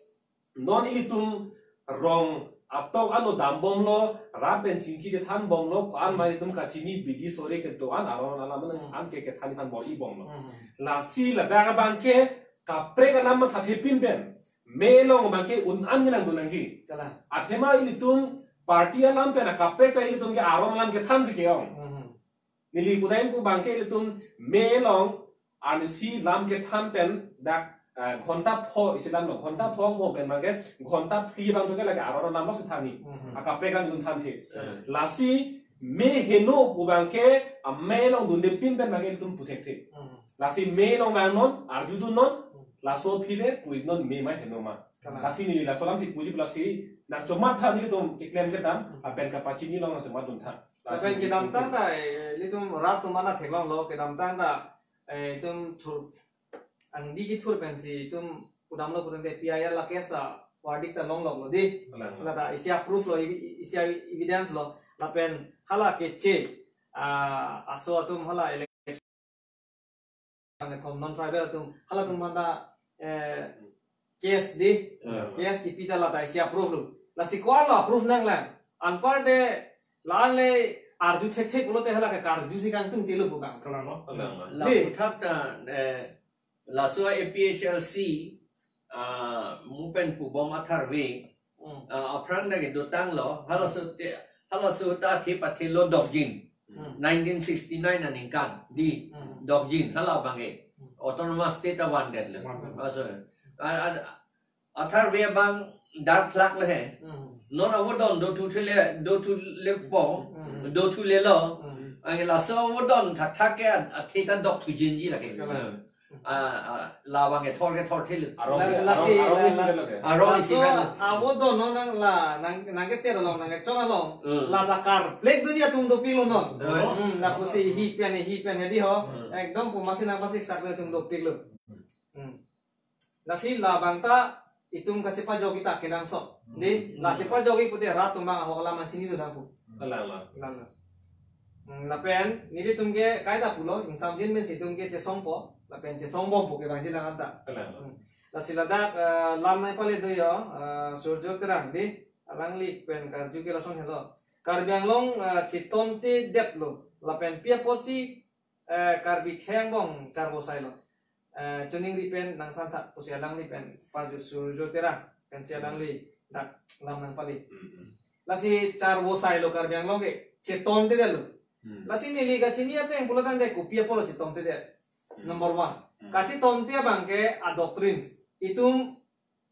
non ilitum rong atok ano dambomlo, rat pen chingki chethanbomlo, ko-an ma itum kachini bidi sore kedo-an aron alam an ke kethan aphan bor-ibomlo. Hmm. Lasi ladak abang ke kaprek alam mathathepin pen me along abang ke un-an ngenang dun nangji. Kalang. Athema ilitum party alam pen akaprek ta ilitum ke aron alam kethanji ke-ong. Hmm. Neli pudam pu abang ke ilitum me along arnisi lam kethan pen dak eh, ghonta pho isi lam lo, ghonta pho angbong pen abang ke ghonta phli abang to ke lake aron alam lo si thani. Hmm. Akaprek an itum thanthe. Hmm. Lasi me heno pu abang ke ame along dunde pin pen abang ke ilitum pu thekthe. Hmm. Lasi me along vangnon, arjudunnon, laso aphi le pu-iknon me ma heno ma. Kalang. Lasi neli laso alam si puji lasi nang chomat tha nelitum keklem kedam, lapen kapachini along nang chomat dun tha. Lapen kedamtang ta eh, ilitum rat atum ana theklonglo kedamtang ta eh, itum thur angdi kethur pensi itum pudamlo pudamte P I L a case ta verdict ta longloklo di. Kalang. Lata isi a proof lo, evi- isi a evidence lo. Lapen hala keche ah, aso atum hala election thom non tribal atum halatum aphan ta eh, case di. Hmm. Case kipi ta lata isi a proof lo. Lasi ko-an lo proof nanglang. Anparde la-an le arju thekthe pulote hala ke karju si kangtung tilo pu abang. Kalang lo. Kalang lo. La Di. Puthak ta eh, laso A P H L C ah, mu pen pubom atharve Hmm. ah, aphrang dak kedotanglo, halaso te halaso ta athe pathelo dokjin. Hmm. Nineteen sixty-nine aningkan di Hmm. dokjin hala abang ke Hmm. autonomous state avandetlo. Vande. Laso ah, ah, atharve abang darplak le he. Hmm. Non avodon dothule dothule po Hmm. dothulelo. Hmm. Anke laso avodon thakthak ke athe ta dokthujinji lake. Kalang. Hmm. Ah, ah, labang kethor kethor thil. Arong La- ke, lasi, arong, arong la- isi la- ke lage. Arong isi laso kan. Avo dono nang la, nang, nang keter along, nang kechong along. Hmm. La dakar plek dunia atum dopiklo non. Hmm. Hmm, lapusi hi pen, hi pen hedi ho. Hmm. Ekdom pu masi nang pasik sak atum dopiklo. Hmm. Lasi labang ta itum kachepajok ita kenangsot. Di, Hmm. la chepajok i pute rat atum abang ahok alam an chinidun nangpo. Kalang lo. Kalang lo. Hmm, lapen, nelitum ke kaita pulo, ingsamjin men si itum ke chesongpo, lapen chesongbompo ke bang jilang anta. Kalang lo. Hmm. Lasi ladak, eh, lam nangpale do yo, eh, Surjo Terang di, alangli pen karju ke lason helo. Karbi Anglong, eh, chetonte detlo, lapen pi apotsi, eh, Karbi akhei angbong charvosai lo. Eh, choningri pen nangthan tha, pusi alangli pen parju Surjo Terang, pensi alangli dak lam nangpale. Hmm, hmm. Lasi charvosai lo Karbi Anglong ke, chetonte detlo. Hmm. Lasi neli kachini ateng pulo tangte kopi apotlo chetonte det. Hmm. Number one. Hmm. Kachetonte abang ke a doctrines. Itum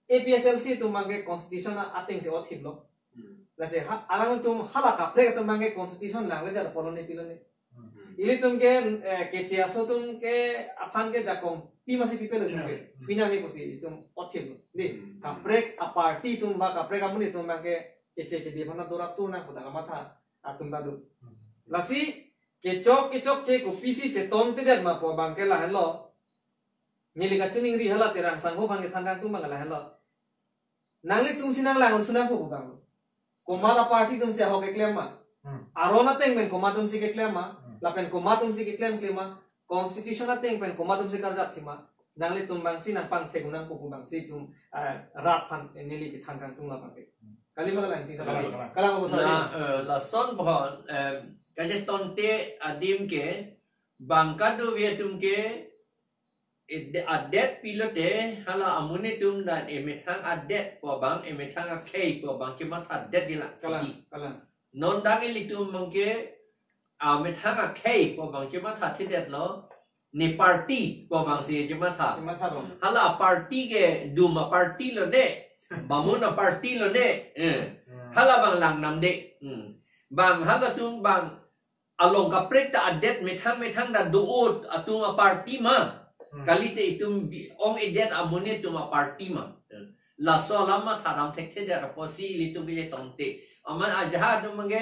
A P H L C atum abang ke constitution a- atengsi othip lo. Hmm. Lasi ha, alangtum hala kaprek atum abang ke constitution langle det apotlo ne pilo ne. Hmm. Ilitum ke, eh, Keche aso atum ke aphan ke jakong pi masi pipelo itum ke. Hmm. Pinang ne pusi itum othip lo. Di, Hmm. kaprek a party atum ba kaprek amonit atum abang ke Keche kebi aphan dorap tu nang puta kamatha atum ta do. Hmm. Lasi kechok kechokche kopisi chetonte det ma pu abang ke lahenlo. Neli kachiningri hala Terang sangho aphan kethan kangtung abang lahenlo. Nanglitumsi nanglang-un thu nangpo pu abang. Komat a party atumsi ahok keklem ma? Hmm. Aron ateng pen komat atumsi keklem ma? Hmm. Lapen komat atumsi keklemkle ma? Constitution ateng pen komat atumsi karjap thi ma? Nanglitum abangsi nangpangthek-un nangpo pu abangsi itum, eh, rat aphan neli kethan kangtung labang ke. Hmm. Kali ma kalang sing sa Kalang, pagi. Kalang. Kalang ko sa Na, pagi. Eh, lason bohon, eh, kachetonte adim ke, bang kadokave atum ke, ede- adet pilote, hala amonit atum dan emethang adet pu abang, emethang akhei pu abang chematha det jila. Kalang, Iti. kalang. Non dak ilitum abang ke, a, methang akhei pu abang chematha thedetlo, ne party pu abangsi chematha. Chematha bang. Hala party ke dum a party lo ne, bamun a party lo ne, eh. Hmm. Hala abang langdam de. Hmm. Bang halatum abang along kaprek ta adet methang methang ta do-o atum a party ma. Hmm. Kalite itum bi- ong-edet amonit atum a party ma. Laso alam mathadam thekthedet apotsi ilitum kechetonte. Amat ajahak atum abang ke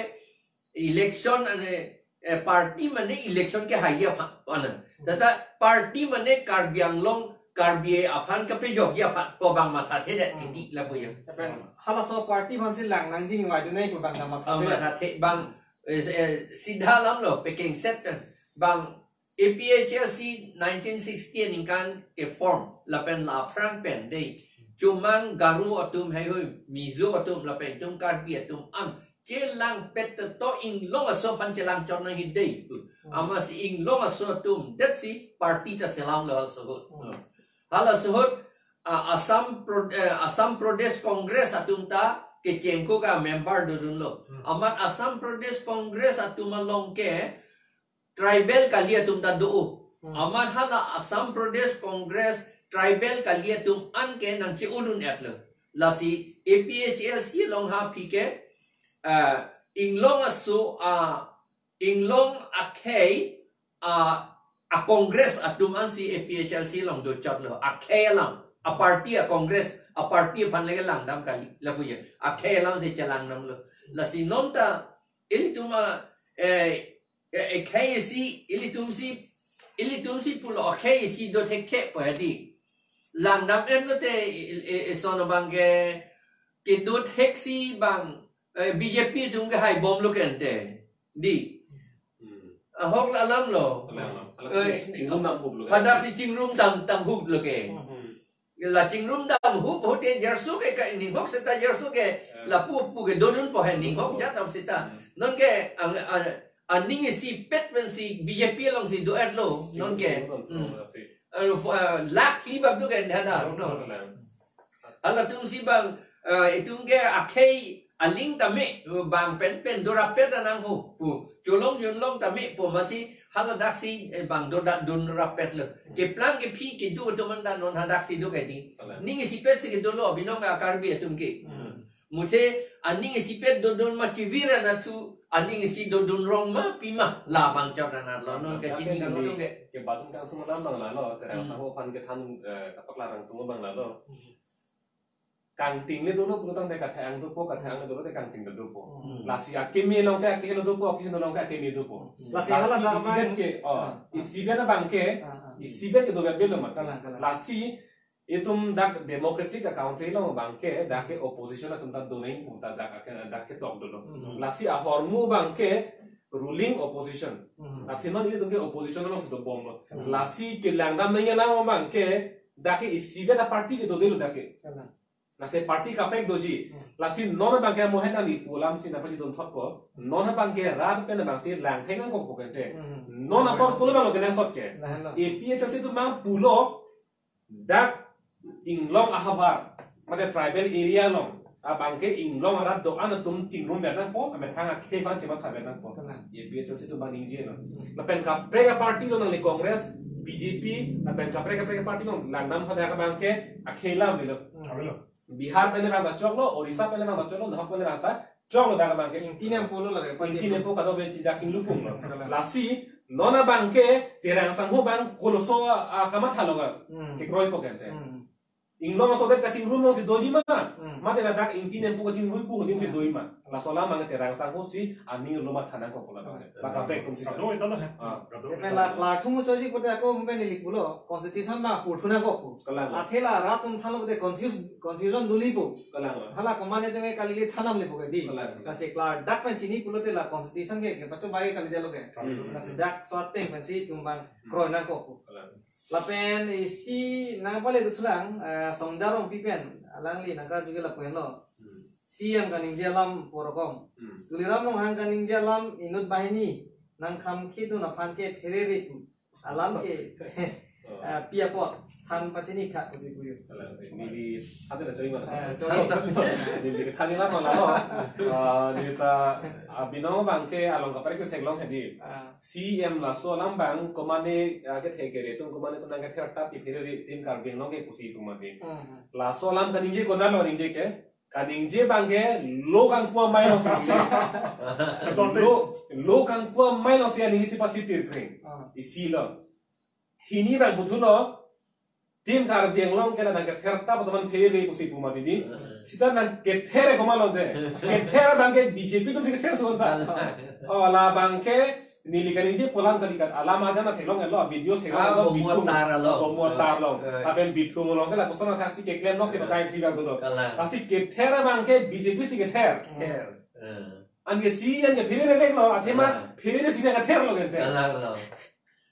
election ane, eh, party mane election kehai aphan. Wana. Hmm. Tata party mane Karbi Anglong, Karbi aphan kapejokji aphan pu abang mathathedet Hmm. titi lapu ya. Lapen halaso party aphansi lang nangjinvai dunde pu abang ta Ah, mathathe. mathathe bang, eh, eh, sidha alam lo, pekengset pen. Bang A P H L C nineteen sixty aningkan ke form, lapen la aphrang pen dei. Chomang Garo atum heihui, Mizo atum lapen itum Karbi atum an chelangpet to Inglong aso aphan chelangchot nangji dei pu. Hmm. Amatsi Inglong aso atum detsi party ta chelanglo halaso ahut. Hmm. Halaso ahut, ah, Assam Pro-, eh, Assam Pradesh Congress atum ta kechengko ka member dodunlo. Hmm. Amat Assam Pradesh Congress atum along ke tribal kali atum ta do-o. Hmm. Amat hala Assam Pradesh Congress tribal kali atum an ke nangche-odun-etlo. Lasi A P H L C along ha aphi ke, ah, Inglong aso, ah, Inglong akhei, ah, a Congress atum ansi A P H L C along dochotlo. Akhei alam, a party a Congress, a party aphan lake langdam kali. Lapu ya. Akhei alamsi chelangdamlo. Lasi non ta, ilitum a, eh, eh, akhei isi, ilitumsi, ilitumsi pulo akhei isi do thekthe pu hedi. Langdam-etlo te, eh, eh, eh, son abang ke, kedo theksi bang, eh, B J P atum ke haibomlo ke ante. Di. Hmm. Ahok la alam lo. Alam, alam. Eh, Chingrum dam hup lo ke. Hadaksi chingrum dam, dam hup lo ke. Hmm. La chingrum dam hup hote jarso ke ka ninghok seta jarso ke Eh. lapu pu ke dodunpo he ninghok jat dam seta. Hmm. Non ke ang, ang, aning isipet pensi B J P alongsi do-etlo. Non ke. Chingrum dam Hmm. si. Anu, fu-, ah, lak phli bak do ke dhana, Dong no? Dong lang. Halatumsi bang, ah, itum ke akhei aling tame, bang pen pen dorapet nangho pu. Cholong junlong tame pu amatsi haladaksi, eh, bang doda dun rapetlo. Keplang kephi kedo atum anta non hadaksi do ke di. Alang. Ning isipetsi kedolo binong ka Karbi atum ke. Hmm. Muthe aning isipet dodun ma kevir anatthu, aning isi dodun rong ma pima labang chot anat lo non kachini. Kevir ke, ke badun kangtung alam abang lalo, Terang Hmm. Sangho aphan kethan, eh, kapaklar kangtung abang lalo. Hmm. Kangting le dolo pulotangte kathe-ang dopo, kathe-ang le dolo te kangting le dopo. Hmm. Lasi akeme along ke akeheno dopo, akeheno along ke akeme dopo. Hmm. Lasi Lasi hala isi abang. Vet ke, oh, Ah, ah. Isi vet abang ke, Ah, ah. Isi vet ke dovet belo mati. Kalang, kalang. Lasi itum dak democratic a country along abang ke, dak ke opposition atum ta donang pu ta dak ke, dak ketok dolo. Hmm. Lasi ahormu abang ke ruling opposition. Hmm. Lasi non ilitum ke opposition alongsi dobomlo. Hmm. Lasi kelangdam nangji alam abang ke, dak ke isi vet a party ke dodelo dak ke. Kalang. Lasi party kaprek doji. Hmm. Lasi non abang ke mohen nangji pu alamsi nangpachidun thotpo. Non abang ke rat pen abangsi langthek nangkokpo kente. Hmm. Non apor kulo abang lo kenangsot ke. Nah, no. A P H L C atum abang pulo dak inglong ahavar, mate tribal area along abang ke inglong arat do-an atum chingrum ber nangpo, amethang akhei abang chematha ber nangpo. Kalang. A P H L C atum abang ningje lo. Hmm. Lapen kaprek a party lo nangli Congress, B J P, lapen kaprek kaprek a party lo langdam hadak abang ke akhei alam lo. Hmm. Avelo. Bihar pen abang ta choklo, Orissa pen abang ta choklo, Nahok pen abang ta choklo dak abang ke. Ingti nempo lo lake, Ingti nempo kadokave chijak chinglupung lo. Kalang. Lasi, non abang ke Terang Sangho abang koloso, ah, kamatha lo ka. Hmm. Kekroipo kente. Hmm. Inglong asodet kachingrum alongsi doji ma. Hmm. Mate ladak Ingti nempo kachingruipo adim si Hmm. doji ma. Laso alam abang Terang Sangho si aning lo matha nangkokpo labang. Hmm. La kaprek atum si. Kado ita lo he. Ah. Kado Pen ita la lo. Klarthu muchotji pute ako mumpen ilik pulo. Constitution abang purthu nangkokpo. Kalang. Athe la rat atum thalo pute confuse, confusion dolipo. Kalang. Hala komatne teme kali le thanam lepo ke dei. Kalang. Lasi klardak pen chini pulote la constitution ke, ke pacho bai kali delo ke. Kali delo. Lasi dak so ateng pensi itum abang Hmm. kroi nangkokpo. Kalang. Lapen isi nangpale duthulang, eh, Songja Rongpi pen, alangli nangkarju ke lapu henlo. Hmm. C M kaningje alam pu rokom. Hmm. Tuliram Ronghang kaningje alam inut banghini nangkhamkhi dun aphan ke pherere pu. Alam ke, Oh. eh, pi apot than pachini kha pusi puyo. Kalang, neli than ta choi ma. Eh, choi. Neli than nangji alam lalo. Ah, neli ta, ah, Binong abang ke along kaprek ke theklong hedi. Ah. C M laso alam abang komatne, ah, kethe kere atum komatne atum nangkether ta pi pherere tim Karbi Anglong ke pusi pu mati. Hmm. Laso alam kaningje konat lo ningje ke. Kaningje abang ke lo kangpu amei alongsi. Lo, lo kangpu amei alongsi aningje chepathir tirkring. Ah. Isi lo. Hini abang puthot lo. Tim Karbi Anglong ke la nangkether ta bottoman pherere pusi pu mati dei. Seta nangkether komat lote. Kether abang ke B J P atumsi kether son ta. Kalang. Oh, labang ke neli kaningje pu alam kalikat alam ajan theklong lo, video theklong Ah, lo, Bomu Bithung. Atar along. Bomu Atar along. Eh. Lapen Bithung along ke lapuson asaksi keklem lo si batai thibak dolo. Kalang. Lasi kether abang ke B J P si kether. Kether. Eh. Anke C M ke pherere vek lo, athema Ah. pherere si nangkether lo kente. Kalang lo.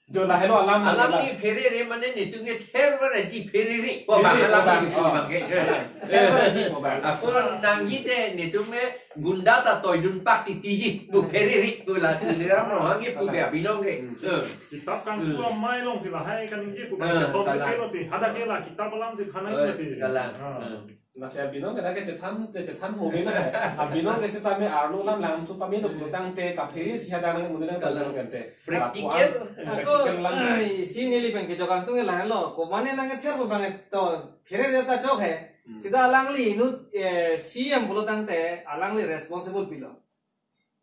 Jo lahelo alam Alam nangkela. Ni pherere mane netum ke ther varaji pherere. Ko Pherere, bang alam ko bang. Ni Oh. bang ke. Ther varaji ko bang. Ako nangji te netum ke gunda ta toidun pak titiji. Bu pherere bu la Tuliram Ronghang ke pu Kalang. Be Binong ke. Hmm. Eh. Kitab kangpu amei alongsi lahai kaningje pu bang Eh, chetong kalang. Ke lo ti. Hadak ke la kitab alam si thanai Eh, lo ti. Kalang. Ah. Eh. Lasi Binong ke dak ke chethan, te chethan mobe na. Binong ke seta me arlo alam lang tu pamelo pulotangte kaphere si hadak nang mundang Kalang. Kante. Practical. Lapuan, Ako, practical lang. Eh, isi neli pen kejok kangtung lahelo. Komatne nangkether pu bang to pherere ta chok he. Hmm. Seta alangli inut, eh, C M pulotangte alangli responsible pilo.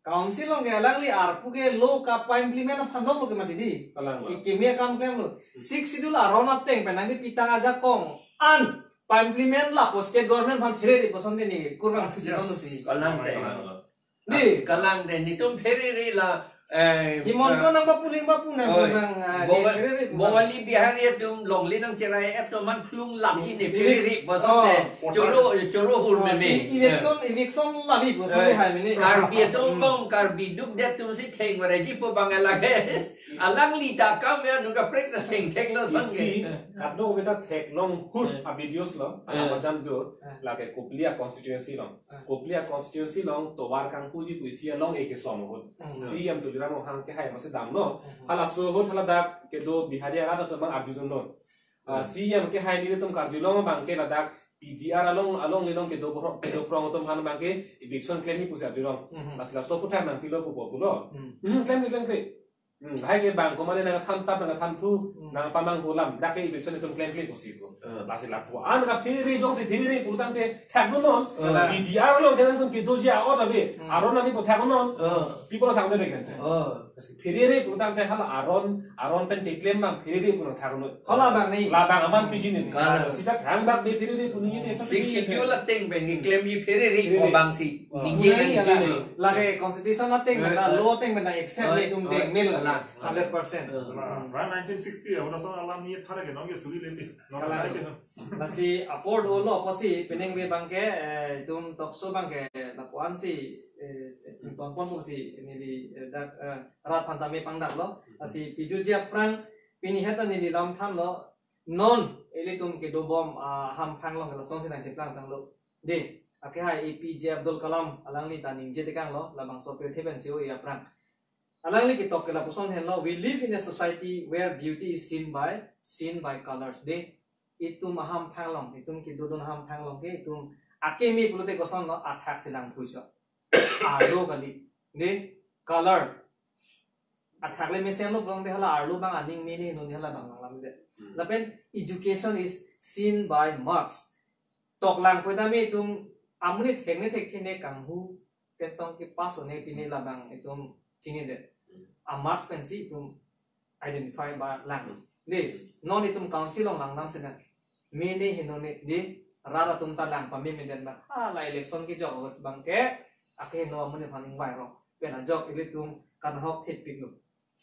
Council along ke alangli arpu ke lo kapa-implement aphan lo ke mati dei. Kalang lo. Ke keme akam klemlo. Hmm. Sixth Schedule aron ateng pen nangkepi tang ajakong an pa-implement lapu state government aphan pherere pu asonte ne kurvangthuji Yes. Lo si. Kalang te. Kalang lo. Dei. Kalang te netum pherere la, eh, Himanta eh, nangpapuling papu nang Oi. Bang, ah, Bonga-, pherere pu bang. Bongali Bihari atum longle nangcherai atum man phlung lap ji ne Ele- pherere pu asonte. Oh. Choro, choro hur Oh, meme. E-, election, Eh. Election labi pu asonte Eh. Hai mene. Karbi atum Hmm. Bong, Karbi dukdet atumsi theng varaji pu bang lake. Alangli ta kam ya nu kaprek ta thengthek lo son ke. Isi, kadokave ta theklong ahut Eh. a videos lo, Eh. alam ajan do, Eh. lake Kopili a constituency along. Eh. Kopili a constituency along tovar kangpuji pu isi along eke som ahut. Hmm. C M Tuliram Ronghang kehai masi damlo. Hmm. Halaso ahut haladak kedo Bihari arat atum abang arjudunlo. Ah, Hmm. C M kehai nelitum karjulong abang ke ladak P G R along, along lelong kedo phrong, kedo phrong atum aphan abang ke eviction klemji pusi arjulong. Hmm. Lasi laso aphuthak nangpilo pupo pulo. Hmm. Hmm, klemkle, klemkle. Hmm, hai ke bang komane nangthan tap nangthan thu, Hmm. nangpamanghu alam, dak ke eviction itum klemkle pusi pu. Eh. Lasi lapu-an kaphere jongsi phere pulotangte thakdun non. Eh. P G R along kenangsot kedoji a-ot ave. Hmm. Aron nangji pu thakdun non. Eh. People thakdun ave kante. Eh. Phere pulotangte hala aron, aron pen keklem abang phere pu nangthakdun non. Hala abang ni. Labang aman piji ni. Kalang. Sita thang bak de phere pu nangji te. Sixth Schedule ateng pen keklem ji phere Phere. ko abangsi. Oh. Ningje Mulai ningje ala. ni. Lake constitution ateng Eh, pen ta eh. law ateng pen ta accept Oh, le itum oh, deng mil ala. Hundred percent. Eh. Salah. Ran nineteen sixty ya, udah salah alam ni thar ke nong ya suri lendi. Nong Kalang. naik ke. Lasi apor dolo apotsi peningve abangke, eh, itum talk show abangke lapu-ansi, eh, tongpon pusi neli, eh, dak, eh, rat aphan tame pangdaklo. Lasi pijutji aphrang pini heta neli lam thanlo. Non ilitum kedobom, ah, ahamphang along ke lasonsi nangcheplang tanglo. De, akehai A P J Abdul Kalam alangli ta ningje tekanglo, labangso pirthe pen che-o-e aphrang. Alangli ketok ke lapuson henlo, "We live in a society where beauty is seen by, seen by colors." De, itum ahamphang along, itum kedodun ahamphang along ke, itum akeme pulote kosonlo, athaksi langphucho. Arlo kali. De, color. Athak le mesenlo pulote hala arlo abang aning mene henone hala abang langlam de. Hmm. Lapen education is seen by marks. Tok langphu tame itum amonit thekne thekthe ne kanghu pen tong kepass lone pine labang itum chini de. Hmm. A-marks pensi itum identify ba lang. De, non itum council along langdam sena. Mene henone de, rat atum ta lang pame meden ba. Hala election kejok ahut abangke, akeheno amonit aphan ingvai rong. Pen ajok ilitum kanahok thepiklo.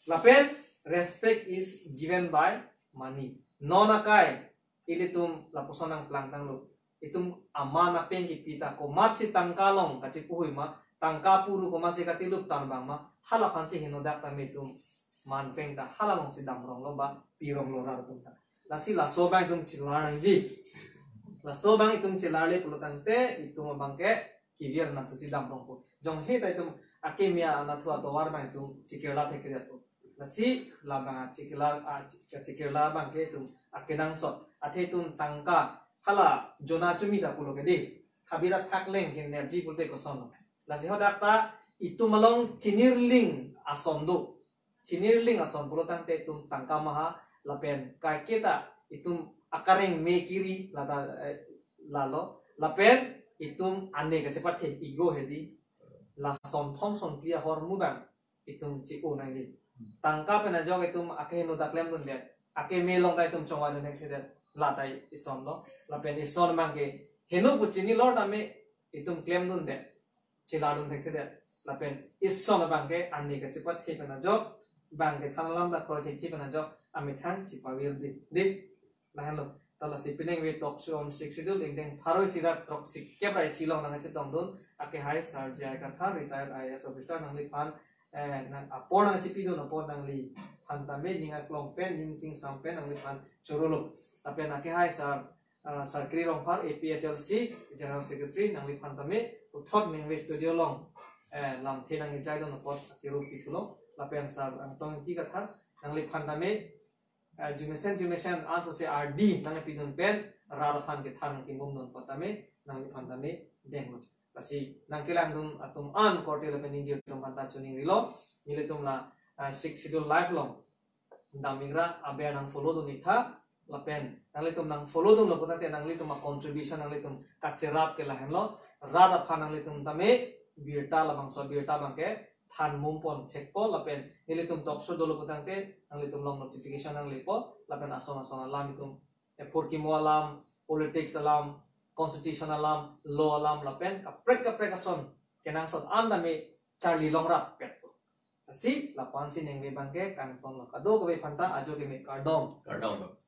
Lapen, respect is given by money. Non akai, ilitum lapuson nangplang tanglo. Itum aman apeng kipi ta komatsi tangka along kachipuhui ma, tangka puru komatsi katilup tan abang ma, hala aphansi henodak tame itum man peng ta hala alongsi damronglo ba pironglo rat atum ta. Lasi laso abang itum chelar nangji. Laso abang itum chelarle pulotangte itum abangke kevir nathusi damrongpo. Jong he ta itum akeme anathu atovar abang itum chekirla thekthedet po. Lasi labang achekirla, a, che-, achekirla abangke itum akenangsot. Athe itum tangka hala jona chumi ta pulo ke de. Habira phak leng ke nerji pulote kosonlo. Lasi hadak ta itum along chinirling ason do. Chinirling ason pulotangte itum tangka maha lapen kaiketa itum akareng me kiri lata, eh, lalo. Lapen itum ane kachepathe ego hedi. Lason thom son phli ahormu abang itum che-o nangji. Tangka pen ajok itum akeheno ta klemdundet. Akeme along ta itum chongvaidun thekthedet. Lata isonlo. Lapen ison abangke heno pu chinilor tame itum klemdundet. Chelardun thekthedet. Lapen ison abangke ane kachepathe pen ajok abangke than alam ta kroi thekthe pen ajok amethang chepavirdi. De. Lahenlo. Ta lasi peningve talk show on Sixth Schedule ingdeng pharo isi ra throksi kep ra isi along nangchetongdun. Akehai Sir J I Kathar, retired I A S officer, nangliphan, eh, nang apor nangchipidun apot nangliphan tame ning aklong pen, ning chingsam pen nangliphan chorolo. Lapen akehai Sir, ah, Sir Kri Rongphar, A P H L C General Secretary, nangliphan tame puthot ningve studio along, eh, lamthe nangkejaidun apot akiru pithulo. Lapen Sir Angtong Ingti Kathar, nangliphan tame, eh, jumesen jumesen ansose ardi nangpidun pen rat aphan kethan nangkimumdun apot tame nangliphan tame denglo. Lasi nangkelangdun atum an korte lapen ningje atum aphan ta choningrilo. Nelitum la, eh, Sixth Schedule live along dam-ikra aber nangfollowdun-iktha. Lapen nanglitum nangfollowdunlo putangte nanglitum acontribution nanglitum kacherap ke lahenlo. Rat aphan nanglitum tame birta labangso abirta abangke than mumpon thekpo lapen nelitum talk show dolo putangte nanglitum along notification nanglepo lapen ason ason alam itum, eh, phurkimo alam, politics alam, constitution alam, law alam lapen kaprek kaprek ason kenangsot an tame charli longrap petpo. Lasi lapu-ansi ningve abangke kangtonlo. Kadokave aphanta ajo keme kardom. Kardom.